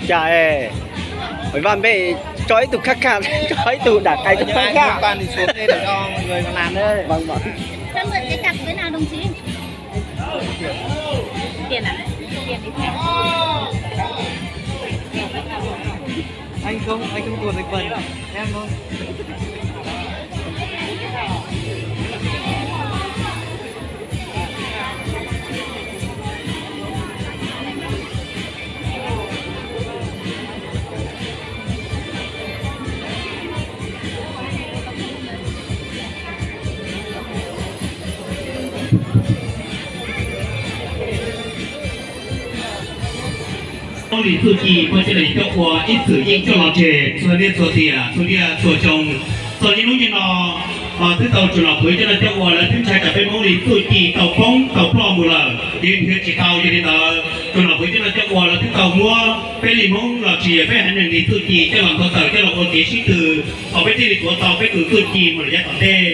Cas es Vaj Npej tso ib tug khaj khaj, tso ib tug dam qais khaj khaj. Săn lượt cái cặp với nào đồng chí? Tiền à? Tiền thì sao? Anh không, anh không tuột thành phần. Em thôi. Hmoob Lis txuj ci puab coj los coj ua ib txwm yeej coj los tseg txhua niaj txhua tiam txhua niaj txhua xyoo. Txog niaj hnub niaj no twb tau tsoom nom fwv coj los coj ua lawv twb ntshai tsam peb Hmoob Lis txuj ci tau poob tau ploj mus lawm, yeej nrhiav tsis tau. Yog li ntawd tsoom nom fwv coj los coj ua lawv twb tau muab peb li Hmoob los tsis yog peb haiv neeg li txuj ci coj los nthuav tawm coj los ua kev sib tw kom peb thiaj li tuav tau peb tus txuj ci mus lawm yav tom ntej.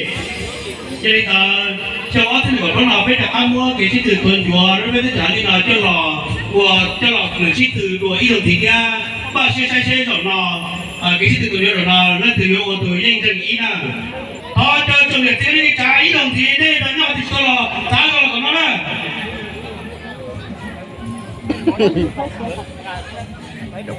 Yog li ntawd xyoo ob txhiab nees nkaum plaub no peb rov qab muab kev sib tw tuav ncuav rau peb teb chaws li no coj los ua coj los lwm sib tw dua ib zaug ntxiv thiab. Npaj siab saib seb zaum no kev sib tw tuav ncuav zaum no leej twg yuav ua tus yeej zeej ib na. Thov caw tsoom niam txiv nej tsav ib zaug ntxiv, nej nyob twg tsis tau los txav zog los tom no na.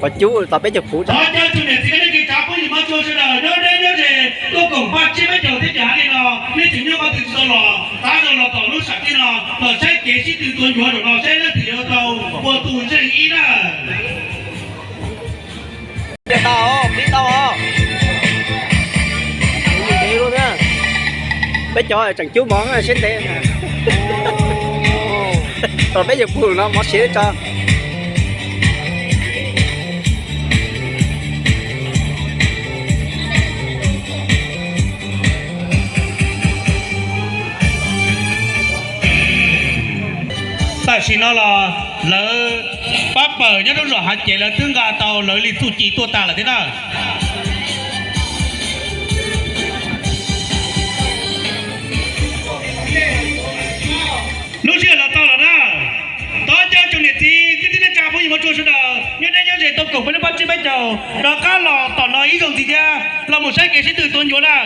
Qhov cub tau peb caug puv. Thov caw tsoom niam txiv nej tsav phooj ywg mog tsuag sawv daws nyob deb nyob ze tuaj koom paj tsiab peb caug thiab ces hais li no, nej tseem nyob qhov twg tsis tau los txav zog los tom lub sam tij no los saib kev sib tw tuav ncuav zaum no saib leej twg yuav tau ua tus zeej ib na. Tau, pib tau. Peb cov tseem cub mov siab ntev. Tau peb caug puv no mov siav tso. Tam sim no los lawv pab pawg nyob rau zos Hav Cev lawv twb nqa tau lawv li txuj ci tuaj tag lawm thiab na. Lub sij hawm los tau lawm na. Thov caw tsoom niam txiv kwv tij neej tsa phooj ywg mog tsuag sawv daws nyob deb nyob ze tuaj koom peb lub paj tsiab peb caug rov qab los tom no ib zaug ntxiv thiab los mus saib kev sib tw tuav ncuav na.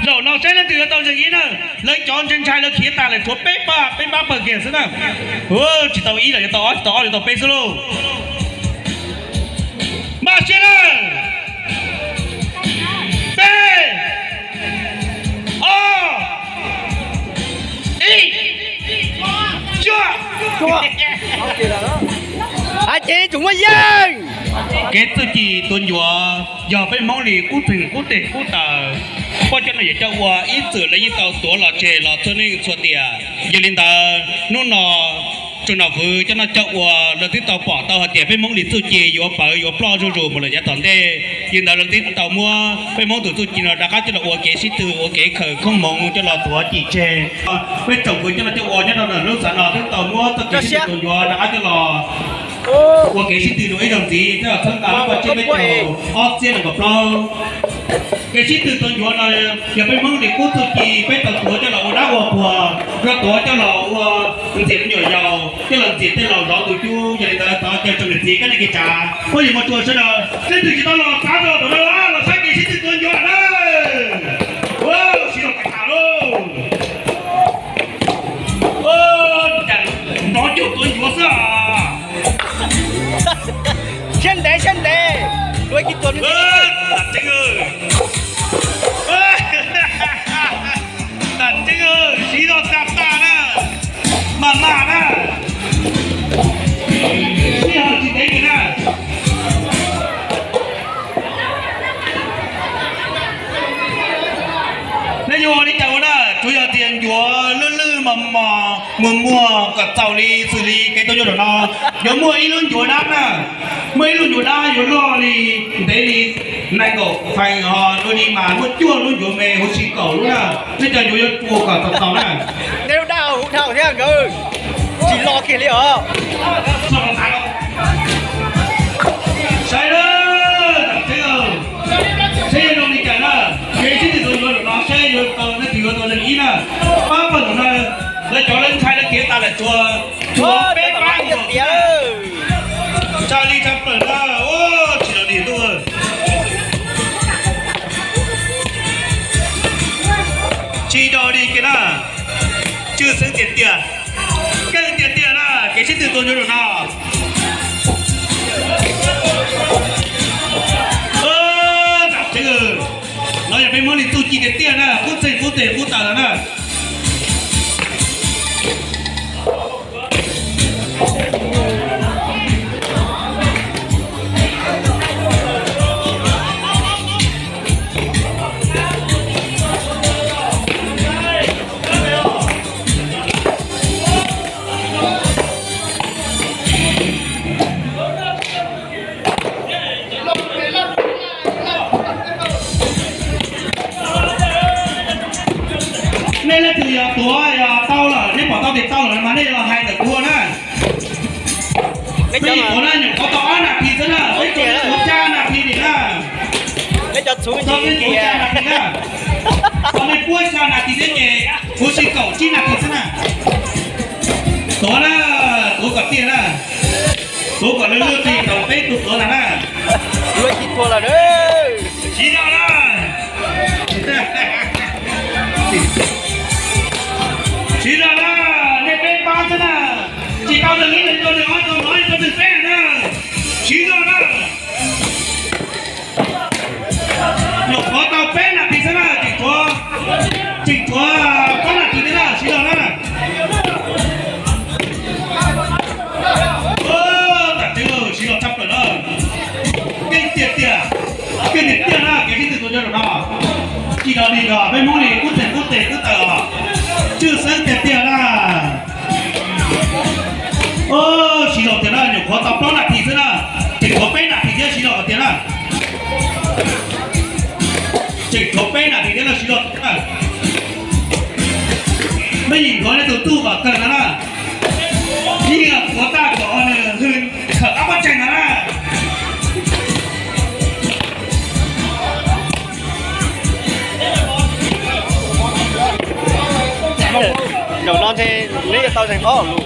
Zaum no saib leej twg yuav tau zeej ib na. Lawv cov ntshai ntshai lawv khiav tag lawm, tshuav peb pab, peb pab pawg kiag xwb na. Tsis tau ib los yuav tau ob, tsis tau ob los yuav tau peb xwb lauj. Npaj siab na. Peb, ob, ib, cuaj. Hav Cev tsoom muaj yeej. Kev txuj ci tuav ncuav yog peb Hmoob li qub txeeg qub teg qub taw, poj coj no yuav coj ua ib txwm lawv yeej tau tuav los tseg los txhua neej txhua tiam. Yog li ntawd hnub no tsoom nom fwv coj noj coj ua lawv twb tau pom tau hais tias peb Hmoob li txuj ci yuav pawv yuav ploj zuj zus mus lawm yav tom ntej. Yog li ntawd lawv twb tau muab peb Hmoob tus txuj ci no rov qab coj los ua kev sib tw ua kev khaws koob hmoov coj los tuav cim tseg. Peb tsoom fwv coj noj coj ua nyob rau ntawm lub xav no twb tau muab txoj kev sib tw tuav ncuav rov qab coj los ua kev sib tw dua ib zaug ntxiv thiab los txhawb nqa lub paj tsiab peb caug ob txhiab nees nkaum plaub. Kev sib tw tuav ncuav no yog peb Hmoob li qub txuj ci peb tau tuav coj los ua dab ua puag, rau tuav coj los ua ntxias me nyuam yaus, coj los ntxias tej laus zov tus cub. Yog li ntawd thov caw tsoom niam txiv kwv tij neej tsa phooj ywg mog tsuag sawv daws, leej twg tsis tau los txav zog tom no los saib kev sib tw tuav ncuav na. Sib los tham lauj. Nrov cuag tuav ncuav xwb. Siab ntev siab ntev. Tam tseeb, tam tseeb, siv zog tag tag na, maj maj na, sij hawm tsis ntev kiag na. Nej yuav ua li cas ua na, tsuas yog tias ncuav lwj lwj mos mos muag muag kom txaus li xws li kev tuav ncuav zaum no, yuav muaj ib lub ncuav dab na, muaj ib lub ncuav dab yuav loj li ntev li nees nkaum feem ho dua li mas muaj cuaj lub ncuav me huv si kaum lub na, nej cov ncuav yuav ua kom txaus txaus na. Nej lub dab huv dhau thiab nkawd, tsis lo kiag li os. Saib na, saib yog zoo li cas na. Leej twg yuav tau leeg ib na, pab pawg no, lawv cov lawv ntshai lawv kev tas lawm, tsuas, tsuas peb pab tiag tiag. Tsa li tsa plaws na, tsis dog dig ntuj, tsis dog dig kiag na, tshwj xeeb tiag tiag, keej tiag tiag na, kev sib tw tua ntsuag zaum no. Tam tseeb, no yog peb Hmoob li txuj ci tiag tiag na, qub txeeg qub teg qub taws los na. Nej leej twg yog tuav yog tau lawm, nej pom tau tias tau lawm mas nej los hais ntawm kuv na. Peb tuav na, nyuam qhuav tau ob nas this xwb na, peb tuav xya nas this nim na. Tau peb tuav xya nas this na. Tau nej puab xya nas this thiab ces kuv sim kaum tsib nas this xwb na. Tuav na, tuav kom tiag na. Tuav kom lwj lwj qis thaum peb tug tuav ntag na. Siv zog na. Siv zog na, nej peb pab xwb na. Tsis tau nws ib leeg rau nws ob rau no rau nws peb na. Siv zog na. Nyuam qhuav tau peb nas this xwb na, tseem tshuav, tseem tshuav plaub nas this thiab na, siv zog na. Tam tseeb siv zog tshaj plaws na. Keej tiag tiag, keej tiag tiag na, kev sib tw tua ntsuag zaum no. Tsis dog dig os, peb Hmoob li qub txeeg qub teg qub taws os. Tshwj xeeb tiag tiag na. Siv zog tiag na, nyuam qhuav tau plaub nas this xwb na. Tseem tshuav peb nas this thiab, siv zog tiag na. Tseem tshuav peb nas this thiab na, siv zog tiag na. Mej yim nthuav nej tus txuj kom kawg no na. Ib yam nthuav tag kom nws hwj khawm qab pob tsaig no na. Zaum no ntshe neb yuav tau zeeg ob lus.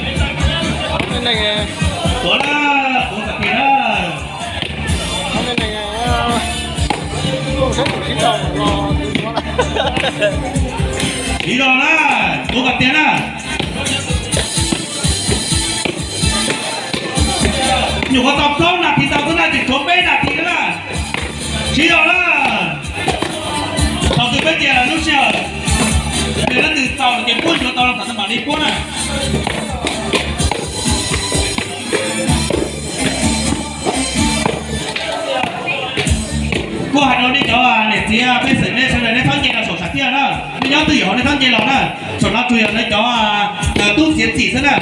Tuav na, tuav kom tiag na. Siv zog na, tuav kom tiag na. Nyuam qhuav tau plaub nas this tau xwb na, tseem tshuav peb nas this na. Siv zog na. Thaum twg peb tias lub sij hawm, leej twg tau ces puab yuav tau los thaum twg mam li puab na. Kuj hais rau nej cov niam txiv pej xeem nej sawv daws nej txhob nce los saum sam thiaj na, nej nyob twj ywm hauv nej txhob nce los na. Saum no tsuas yog lawv cov tub txiav txim xwb na.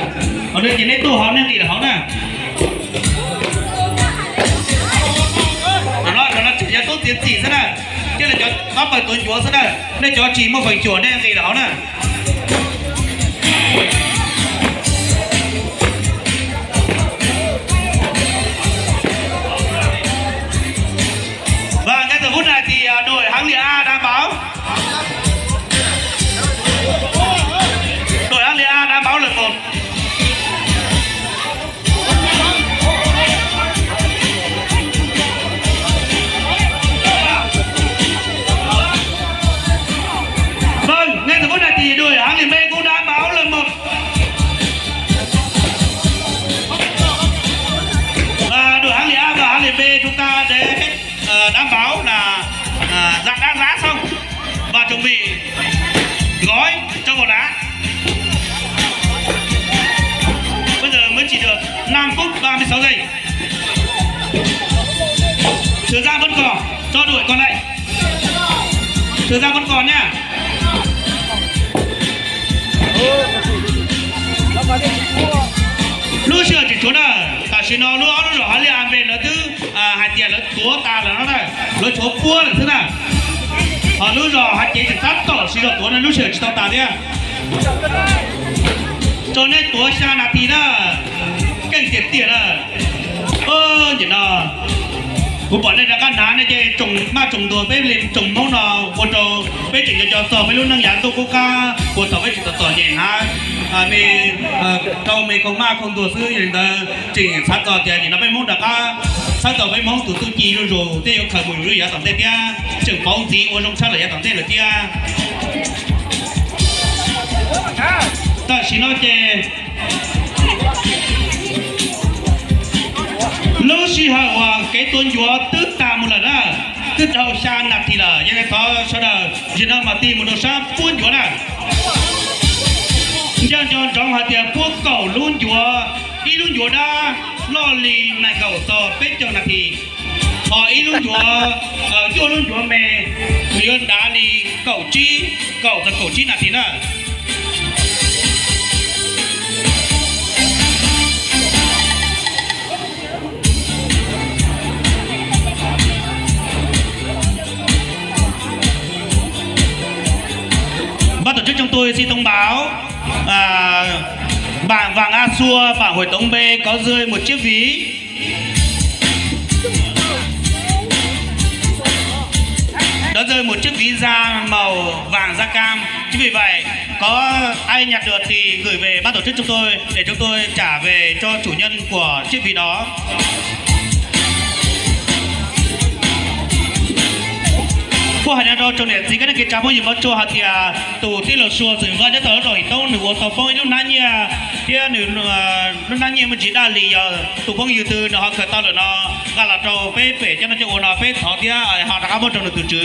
Hauv no ces nej tuaj hauv nej nqis lawm hauv na. Saum no tsuas yog tub txiav txim xwb na, thiab lawv cov pab pawg tuav ncuav xwb na. Nej cov tsis muaj feem xyuam nej nqis lawm hauv na. Và ngay giờ phút này thì à, đội Hán Liệt A đã báo. Đội Hán Liệt A đã báo lượt một. Vâng, ngay giờ phút này thì đội Hán Liệt B cũng đã báo lượt một. Và đội Hán Liệt A và Hán Liệt B chúng ta để ờ, đảm bảo là à, giặt đã rã xong và chuẩn bị gói cho vào lá. Bây giờ mới chỉ được năm phút ba mươi sáu giây. Thời gian vẫn còn cho đội còn lại. Thời gian vẫn còn nha. Lub sij hawm tseem tshuav na, tam sim no lub ob lub zos Hab Liaj A Npe lawv twb hais tias lawv tuav tas lawm no na, lawv tshuav puab lawm xwb na. Ho lub zos Hav Cev tseem tab tom siv zog tuav na, lub sij hawm tsis tau tas thiab. Rau nej tuav xya nas this na, keej tiag tiag na. Nim no kuv pom nej rov qab hnav nej ces tsoom maj tsoom ntuag peb li tsoom Hmoob no ua rau Peb tseem nco nco txog peb lub neej yav ntuj qub qab uas thaum peb tseem txom txom nyem hnav me, rau me khoom maj khoom ntuag xwb. Yog li ntawd tseem xav txog tias nim no peb Hmoob rov qab txhawb tau peb Hmoob tus txuj ci zuj zus thiab yuav khaws mus lub yav tom ntej thiab tseem pauv ntxiv ua zoo tshaj lawm yav tom ntej lawm thiab. Tam sim no ces lub sij hawm uas kev tua ncuav twb tag mus lawm na, twb dhau xya nas this lawm. Yog li thov sawv daws zim no mas tig mus rau sab puab ncuav na. Nco nco ntsoov hais tias puab kaum lub ncuav, ib lub ncuav dab loj li nees nkaum txog peb caug nas this, ho ib lub ncuav, cuaj lub ncuav me nws yuav dav li kaum tsib, kaum txog kaum tsib nas this na. Ban tổ chức chúng tôi xin thông báo, à, bạn Vàng A Xua, bạn Hội Tống B có rơi một chiếc ví. Đó rơi một chiếc ví da màu vàng da cam. Chính vì vậy, có ai nhặt được thì gửi về ban tổ chức chúng tôi để chúng tôi trả về cho chủ nhân của chiếc ví đó. Kuj hais no rau tsoom niam txiv kwv tij neej tsa phooj ywg mloog hais tias tus tij laug Sua Xwm Vaj nyob rau lub zos Him Toob nws ua tau poob ib lub hnab nyiaj thiab nws lub hnab nyiaj muaj ntsis daj li yog tus phooj ywg twg nws ho khaws tau lawm no nqa los rau peb pem coj noj coj ua no peb thov thiab ho rov qab muab rau nws tus tswv.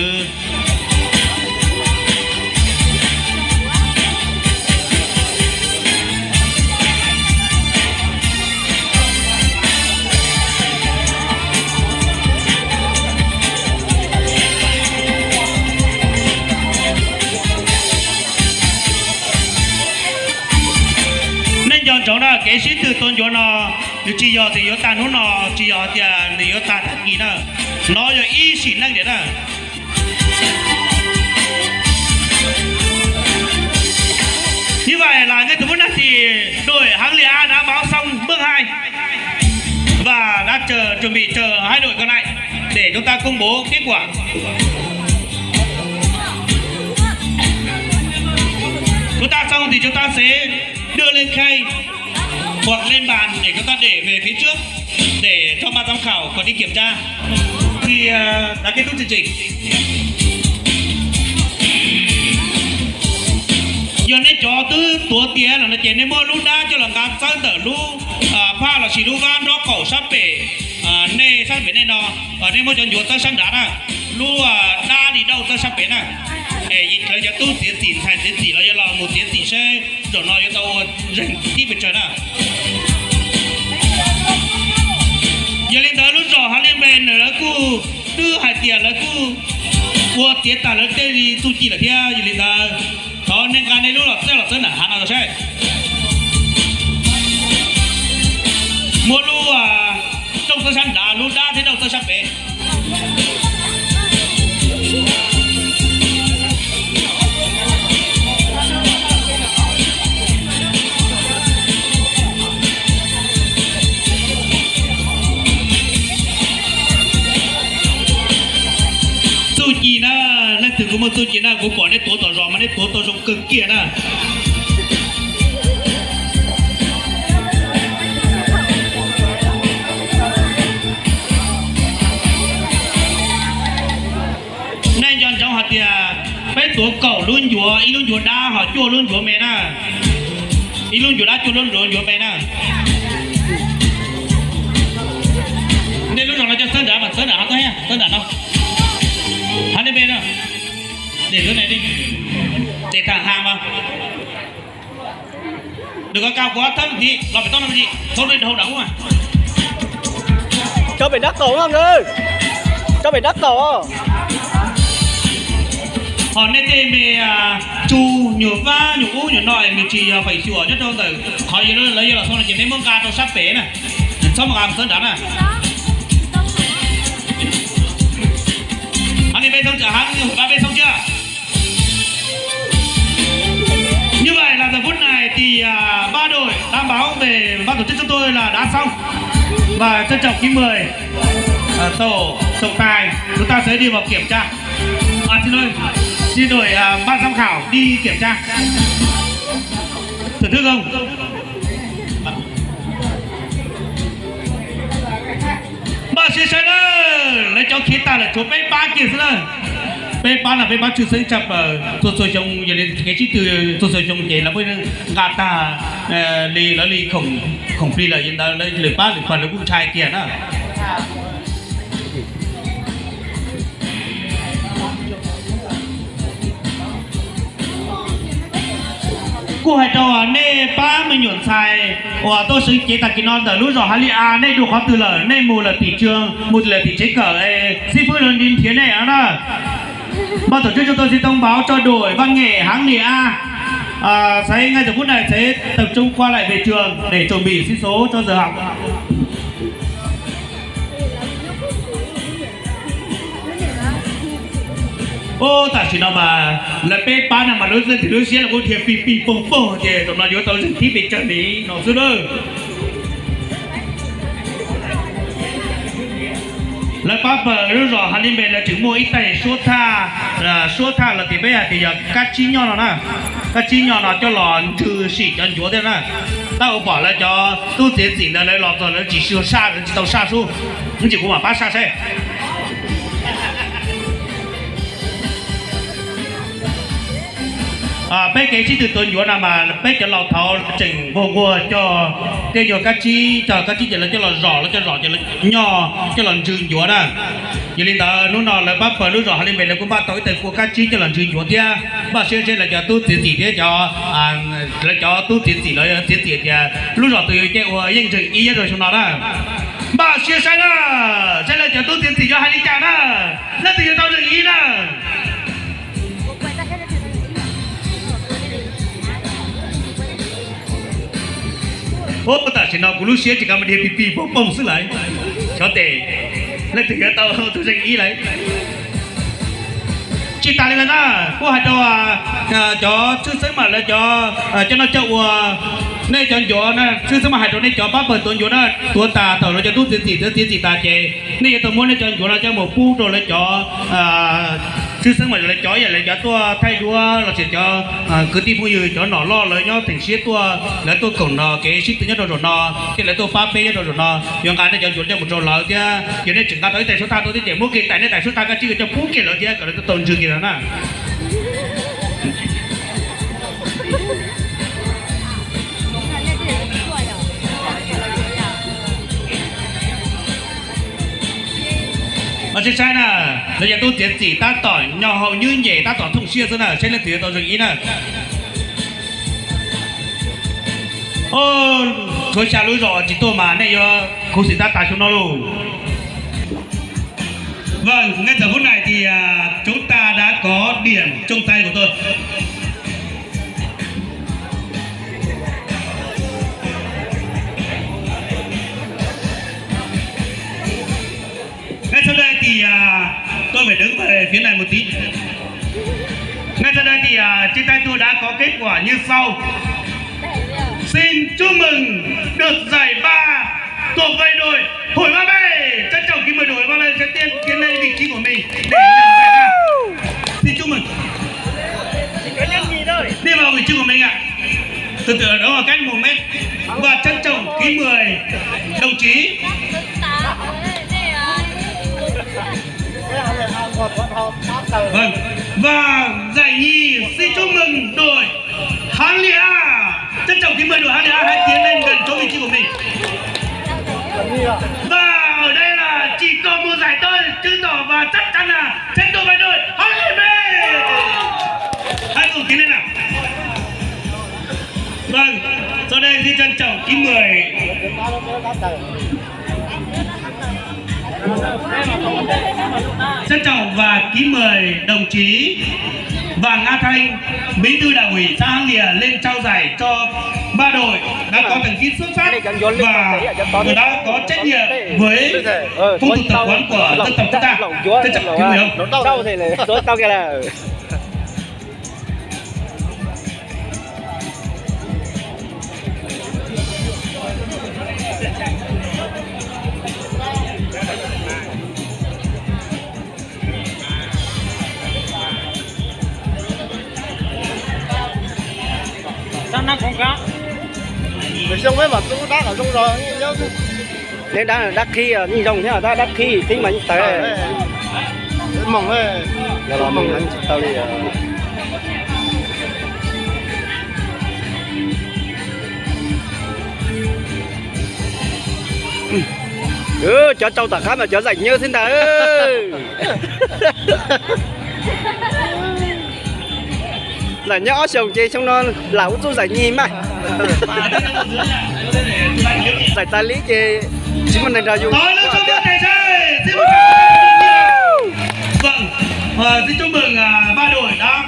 Nej nco ntsoov na, kev sib tw tua ncuav no nws tsis yog tias yuav tag hnub no, tsis yog tias nws yuav tag tag kis na, no yog ib sim neej tiag na. Như vậy là ngay từ phút này thì đội Hán Liên A đã báo xong bước hai và đã chờ, chuẩn bị chờ hai đội còn lại để chúng ta công bố kết quả. Chúng ta xong thì chúng ta sẽ đưa lên khay hoặc lên bàn để chúng ta để về phía trước để cho ban giám khảo còn đi kiểm tra. Thì à, đã kết thúc chương trình. Yog nej cov twb tuav tiav lawm no ces nej muab lub dab coj los nqa txawb ntawm lub phaj los sis lub vab nrob qaum sab pem, nej sab pem nej no, nej muab cov ncuav txawb sab nrad na, lub dab li dauj txawb sab pem na. Es lawv cov tub txiav txim ntxhais txiav txim los yuav los mus txiav txim seb zaum no yuav tau ua zeeg tib pes tsawg na. Yog li ntawd lub zos Hav Liaj Npe ntawd lawv kuj twb hais tias lawv kuj ua tiav tag lawv tej txuj ci lawm thiab. Yog li ntawd thov nej nqa nej lub los txawb los txawb nram hav no rau saib. Muab lub rooj txawb sab nrad, lub dab thiab dauj txawb sab pem. Txuj ci na, leej twg kuj muaj txuj ci na, kuv pom nej tuav tom zos mas nej tuav tau zoo kawg kiag na. Nej nco ntsoov hais tias peb tuav kaum lub ncuav, ib lub ncuav dab ho cuaj lub ncuav me na. Ib lub ncuav dab cuaj lub ncuav me na. Nej lub zos no cov txawb nrad mas txawb nram no, txawb nram no. Hav Liaj Npe no. Dem lub ne, dem tag ha mas. Đừng có cao quá, thấp một tí, lo phải tóc năm mươi. Thốt lên hậu đẳng mà. Cho bể đắt tổ không ư? Cho bể đắt tổ. Ho nej tej me tsu nyuam vab nyuam ub nyuam no nws tsis yog feem xyuam nyob rau ntawm qhov lawv yuav los xoo no ces nej muab nqa rau sab pem na, txhob mus nqa txawb nrad na. Hab li peb xoob txwm hab ba peb xoob tshiab. Như vậy là giờ phút này thì à, ba đội đảm bảo về ban tổ chức chúng tôi là đã xong. Và trân trọng kính mời à, tổ trọng tài chúng ta sẽ đi vào kiểm tra. À, xin lỗi. Xin đổi à, ban giám khảo đi kiểm tra. Thưởng thức không? Npaj siab saib na, lawv cov khiav tag lawm tshuav peb pab kiag xwb na. Peb pab no peb pab tshwj xeeb tshaj plaws, txhua txhua xyoo yog li kev sib tw txhua txhua xyoo ces lawv pheej nqa tag li lawv li khoom plig lawm, yog ntawd lawv lwm pab lwm pawg lawv kuj ntshai kiag na. Kuj hais rau nej pab me nyuam ntxhais uas tuaj sawv cev tag kis no ntawm lub zos Hav Li A, nej dua qhov twg lawm, nej mus lawm tim trường, mus lawm tim tsev kawm, xib fwb lawv nrhiav nej na. Ban tổ chức chúng tôi xin thông báo cho đội văn nghệ Háng Li A, à, sẽ ngay giờ phút này sẽ tập trung quay lại về trường để chuẩn bị sĩ số cho giờ học. Ub, tam sim no mas lawv peb pab no mas lub leej twg lub siab los kuj dhia pig pig poog poog tias zaum no yuav tau zeeg thib pes tsawg li no xwb na. Lawv pab pawg lub zos Hav Li Npe lawv tseem muaj ib tais suab thaj, suab thaj los tias peb hais tias yog kab tsib nyob no na. Kab tsib nyob no coj los ntsw sim cov ncuav thiab na. Tab ua pom lawv cov tub txiav txim ntawd lawv los txog lawv tsis saj, lawv tsis tau saj sub, ib tsam kuv mam pab saj saib. Peb kev sib tw tuav ncuav no mas peb cov laus thaud tseem nquag nquag coj tej nyuag kab tsib, coj kab tsib ces lawv coj los zom, lawv coj zom ces lawv nyob coj los ntsw ncuav na. Yog li ntawd hnub no lawv pab pawg lub zos Hav Li Npe lawv kuj npaj tau ib tais kua kab tsib coj los ntsw ncuav thiab. Npaj siab seb lawv cov tub txiav txim thiab cov, lawv cov tub txiav txim lawv txiav txim tias lub zos twg yuav caij ua yeej zeem ib nyob rau xyoo no na. Npaj siab saib na, saib lawv cov tub txiav txim yuav hais li cas na, leej twg yuav tau zeem ib na. Ub, tam sim no kuv lub siab tsis kav mas dhia pig pig poog poog xwb lawm. Xyov tes leej twg yuav tau tus zeem ib lawm. Tsis tas li ntawd na, kuj hais rau cov tshwj xeeb mas lawv cov coj noj coj ua, nej cov ncuav na, tshwj xeeb mas hais rau nej cov pab pawg tuav ncuav na, tuav tas thaum lawv cov tub txiav txim, txiav txim tas ces nej yuav tau muab nej cov ncuav no coj mus pub rau lawv cov tshwj xeeb mas lawv cov ib yam li cov tuaj thaij duab los sis cov kwv tij phooj ywg cov nom loj lawv nyob theem siab tuaj, lawv tuaj koom no kev sib tw nyob rau zaum no, thiab lawv tuaj pab peb nyob rau zaum no, yuav nqa nej cov ncuav coj mus rau lawv thiab. Yog nej tseem nqa tau ib tais suab thaj rau thiab ces muab kiag tais, nej tais suab thaj kab tsib coj pub kiag lawv thiab kom lawv tau ntsw kiag lawv na. Mas saib saib na, lawv cov tub txiav txim tab tom nyo hau nywb nyem tab tom thooj siab xwb na, saib leej twg yuav tau zeem ib na. Tshuav xya lub zos tsis tuaj mas nej yuav khuv xim tab tas xyoo no lauj. Vâng, ngay giờ phút này thì à, chúng ta đã có điểm trọng tài của tôi. Ngay sau đây thì à, tôi phải đứng về phía này một tí. Ngay sau đây thì à, chia tay tôi đã có kết quả như sau. Xin chúc mừng được giải ba thuộc về đội Hội Ba Bê. Trân trọng kính mời đội Hội Ba Bê sẽ tiến, tiến lên vị trí của mình để nhận giải ba. Xin chúc mừng. Đi vào vị trí của mình ạ. Từ từ ở đó cách một mét. Và trân trọng kính mời đồng chí. Vâng. Và giải nhì xin chúc mừng đội Hán Lia. Trân trọng kính mời đội Hán Lia hãy tiến lên gần chỗ vị trí của mình. Và ở đây là chỉ còn một giải tôi chứng tỏ và chắc chắn là sẽ thuộc về đội Hán Lia. Hãy cùng tiến lên nào. Vâng, sau đây xin trân trọng kính mời Trân trọng và kính mời đồng chí Vàng A Thanh, Bí thư Đảng ủy xã Háng Lìa lên trao giải cho ba đội đã có thành tích xuất sắc và đã có trách nhiệm với phong tục tập quán của dân tộc chúng ta. Trân trọng kính mời ông. Neb dab, dab qhib yeej zoo thiab, tab dab qhib qhib mas yeej tawv. Los los tsis tau li. Cov rau tom qab mas cov zaim nyab xwb ntag. Zaim nyab ob xyoos ces xyoo no lam ua txuj zaim nyig mas. Zaim tas li ces tsis muaj neeg nrog yus. Vâng, à, xin chúc mừng, à, ba đội đã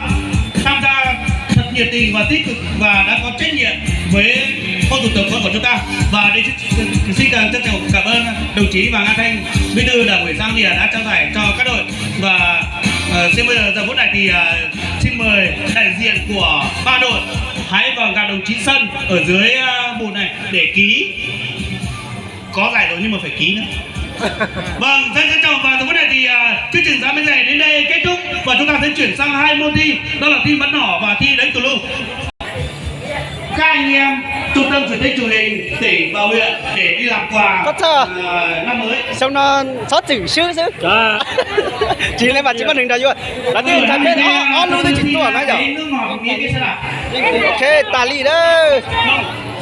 tham gia thật nhiệt tình và tích cực và đã có trách nhiệm với phong tục tập quán của chúng ta. Và đây xin, xin chân trọng cảm ơn đồng chí Vàng A Thanh, Bí thư Đảng ủy xã Hưng Địa đã trao giải cho các đội. Và, ờ, xin bây giờ, giờ phút này thì, à, xin mời đại diện của ba đội hãy vào gặp đồng chí Sân ở dưới, à, bụt này để ký. Có giải rồi nhưng mà phải ký nữa. Vâng, rất trân trọng và giờ phút này thì, à, chương trình Dã Mây Dày đến đây kết thúc và chúng ta sẽ chuyển sang hai môn thi, đó là thi bắn nỏ và thi đánh tù lu. Các anh em trung tâm truyền thanh truyền hình tỉnh và huyện để đi làm quà, à, năm mới. Xyoo no txhob txwm swb xwb. Tsis li mas tsis muaj neeg nrog yuav. Lawv twb thaij peb ob lub twb tsis tuaj na yom. Ok, tas li lawm.